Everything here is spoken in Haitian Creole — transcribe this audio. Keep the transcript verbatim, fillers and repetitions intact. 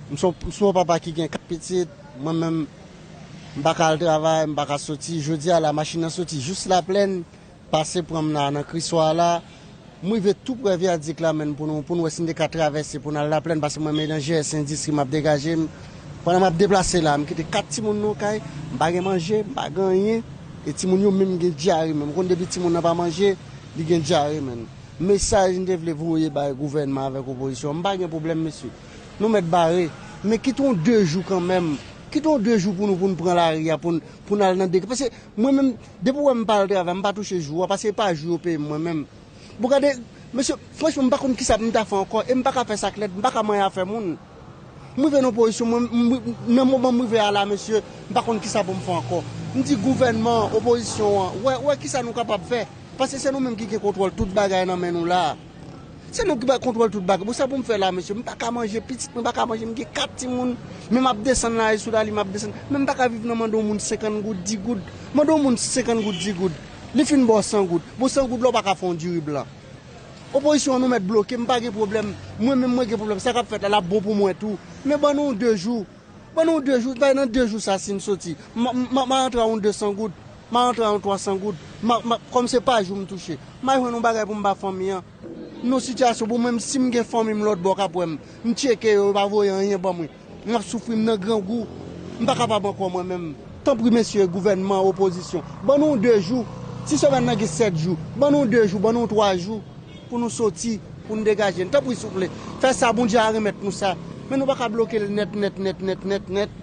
M se yon, m se yon papa ki gen kat pitit, mwen menm, m pa ka al travay, m pa ka soti. Jodi a la, machin nan soti jis Laplèn, pase pran m la nan Kriswa la. M rive tou prè vyadik la, menm, pou nou, pou nou wè si n te ka travèse pou n al Laplèn, paske mwen menm nan G S Endistri m ap degaje m. Pandan m ap deplase la, m kite kat timoun nan kay, m pa gen manje, m pa gen anyen. E timoun yo menm gen dyare menm. Ou konn depi timoun nan pa manje, li gen dyare menm. Mesaj m te vle voye bay gouvènman avèk opozisyon, m pa gen pwoblèm, mesye. Nou mèt bare, men kite yon de jou kanmenm. Kite yon de jou pou nou, pou n pran lari a, pou n, pou n al nan dega. Paske mwen menm, depi w wè m pa al travay, m pa touche jou a, paske e pa jou yo peye m mwen menm. Bon, gade, mesye, franchman, m pa konn kisa pou m ta fè ankò, e m pa ka fè sa k lèd, m pa ka manyen afè moun. M rive nan pozisyon, mwen, m, nan moman m rive a la, mesye, m pa konn kisa pou m fè ankò. M di gouvènman, opozisyon an, wè, wè kisa nou kapab fè. Paske se nou menm ki gen kontwòl tout bagay nan men nou la. Se nou ki bay kontwòl tout bagay. Bon, sa pou m fè la, mesye? M pa ka manje, pitit mwen pa ka manje, m gen kat timoun. Men m ap desann la, e sou lali, m ap desann. Men m pa ka viv nan mande yon moun senkant goud, di goud. Mande yon moun senkant goud, di goud. Li fin ba w san goud. Bon, san goud la, w pa ka fè yon diri blan. Opozisyon an, nou mèt bloke, m pa gen pwoblèm. Mwen menm, mwen gen pwoblèm. Sa k ap fèt la, l ap bon pou mwen tou. Men ban nou de jou. Ban nou de jou, bay nan de jou sa, si n soti, m, m, m, m a rantre a yon de san goud, m a rantre a yon twa san goud, m a, m a, kòm se pa jou m touche, m a jwenn yon bagay pou m ba fanmi an. Nan sitiyasyon pou mwen, si m gen fanmi m lòt bò k ap wè m, m tcheke yo, yo pa voye anyen ban mwen. M ap soufri, m nan grangou, m pa kapab ankò mwen menm. Tanpri mesye, gouvènman, opozisyon, ban nou de jou. Si semèn nan gen sèt jou, ban nou de jou, ban nou twa jou pou nou soti, pou nou degaje n. Tanpri, souple, fè sa, Bondye a remèt nou sa. Men nou pa ka bloke l nèt, nèt, nèt, nèt, nèt, nèt.